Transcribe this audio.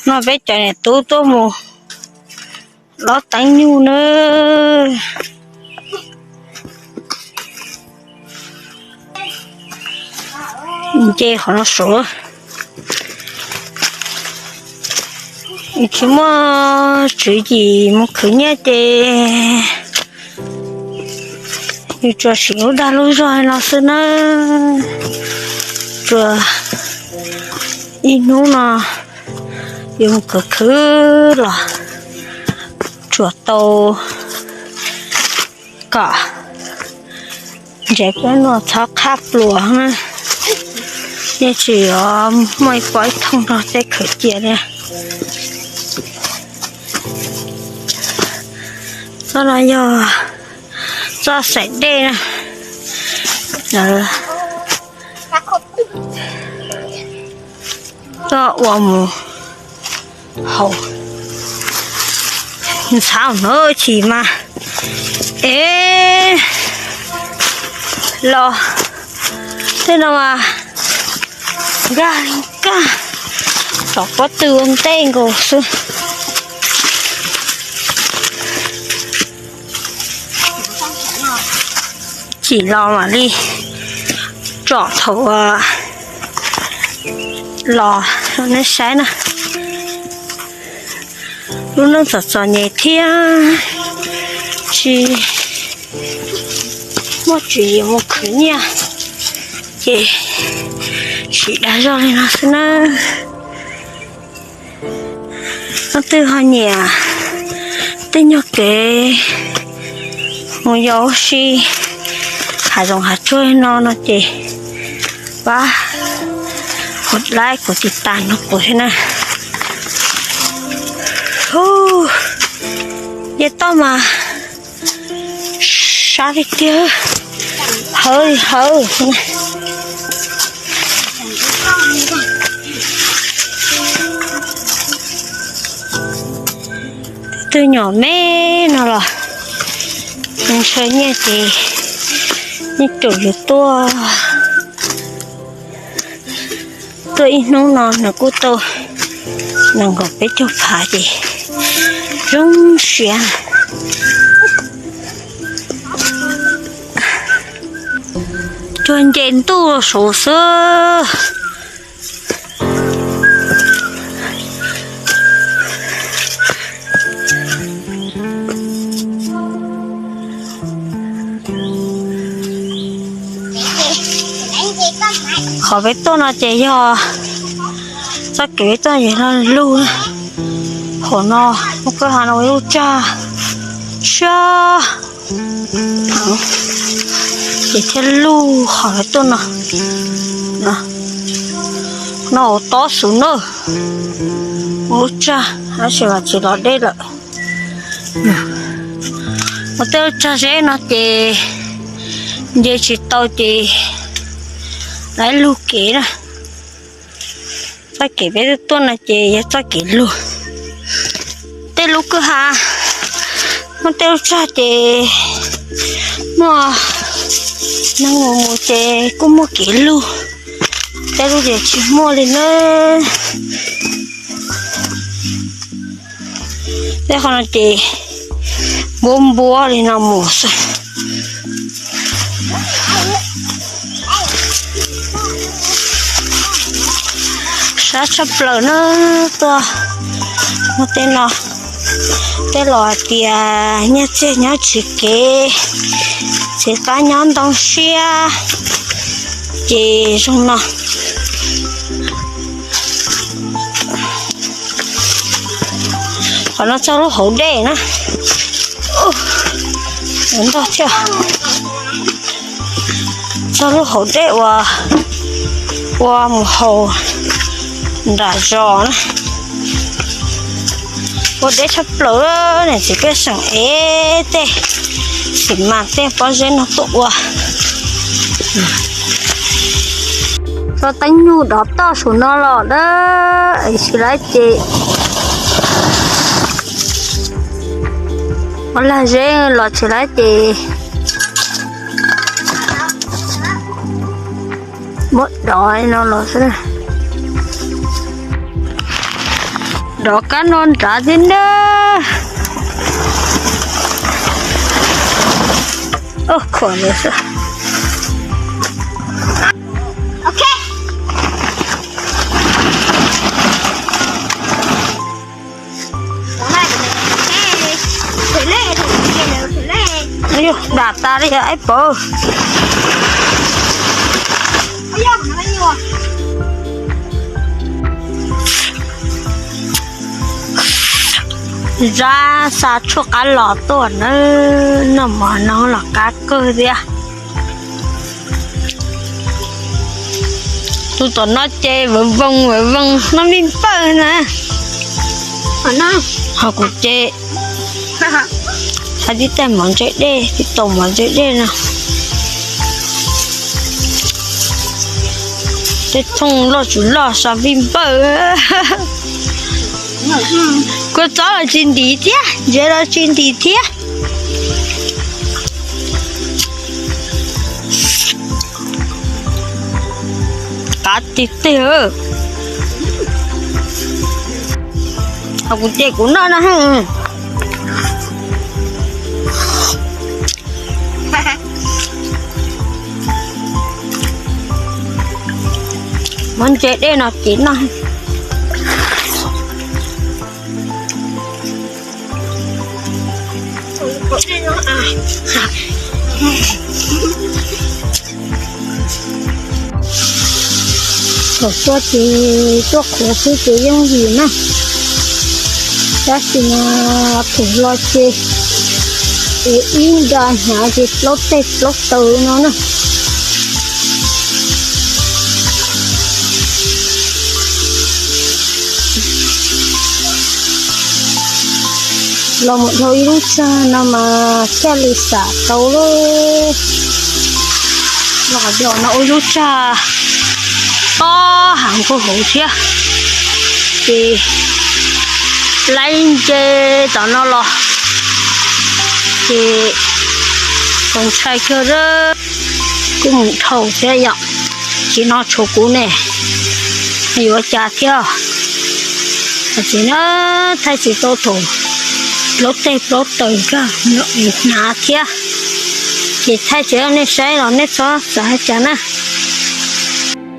No peb cov niam tub tuaj mus dob teeb nyuj na. Nce qhov no saud. Tsis muaj tswv yim mus khwv nyiaj ces yus tsuas siv lub dag lub zog no xwb na. Tsuas ib hnub no yus mus khwv khwv los tsuas tau kom ntsev peb nuam txhob qhab pluas na. Yeej tsis yuav muaj ib pob ib thooj nrog tej khwv cia li. Txoj no yog txoj xaim dej na. Txoj uas mus haus ntxhab na chim mas. Es los tej no mas nkag nkag tsom pob tw ua ntej nkaus xwb. Chim los mam li tsom thaum los rau nej saib na. Lub neej txom txom nyem thiab tsis muaj tswv yim mus khwv nyiaj ces siv dag zog li no xwb na. Leej twg ho nyiam tej nyuag kev mus yos ua si hav zoov hav tsuag no no ces pab kuv like kuv tiv tas no kuv thiab na. Hu, nce toj mas sab tiag tiag, hawv li hawv. Twb nyuam me no los ntshaw nyiaj ces nej caum yus tuaj, tuaj ib hnub no nws kuj tau nees nkaum peb caug phav ces zoo siab. Cuag nce ntuj saud xwb. Qhov peb tuaj no ces yog txoj kev peb tuaj yog lug. Hauv no muaj kwj ha no ua ib lub tsag siab ces thiaj lug qhov peb tuaj no. No hauv tob xwb na, ua lub tsag tab sis mas tsis los deb lawm. Ua tej lub tsag zeb no ces nce tsis tau ces lawv lug kev na. Txoj kev peb tuaj no ces yog txoj kev lug. Tej lub kwj ha muaj tej lub tsag ces muaj neeg mus mus ces kuj muaj kev lug, tej lub ces tsis muaj li na. Tej qhov no ces npuab npuab li no mus xwb. Sab tshaj plaws na, tuaj muaj tej no, tej los hais tias nyiaj txiag nyob tsis kev, txiv qab nyob ntoo siab, ces zoo no. Qhov no txog lub hauv dej na, ntog thiab. Txog lub hauv dej uas ua mus haus nram zos na. Ua deb tshaj plaws, niam txiv pej xeem ev tej xim mas tej pob zeb no tuaj ua. Tso teeb nyuj dov toj saum no los dab tsis laib ces, ua lag zeb los tsis laib ces muab dov no los xwb. Rov qab no nrad thiab na. Oj, khuam lawm xwb. Yog dam tas li ib pawg. Zab xa tshuaj qab los tuaj na, noj mov no los qab kawg thiab. Tus tom no ces vawv voos vawv voos noj vij npawj na. Ho kuv ces hais tib tais mov ntse dej, tib tais mov ntse dej no. Tej thooj loj tsuv loj xa vij npawj. Kua txob los tsis ntim thiab, ntsev los tsis ntim thiab. Qab tiag tiag. Ho kuv ces kuv noj no. Mov ntse dej no ces noj. Thaum tuaj ces tuaj qhuav xwb ces yooj yim na, tab sis mas thaum los ces es ib nra hnyav ces plaub teg plaub taw no na. Los mus dhau ib lub tsag no mas thiaj li xam tau lawm. Los no ua ib lub tsag tob heev puag hauv thiab, ces laib ntse tom no los, ces txaus ntshai kawg, kuj mus dhau thiab yom. Ces no tshuav kuv ne, yuav cas thiab. Ces na, thaij tsis tau thaum plaub teg plaub taw kawg, hnav thiab. Ces thaij tsis nej saib los nej txhob xav cas na.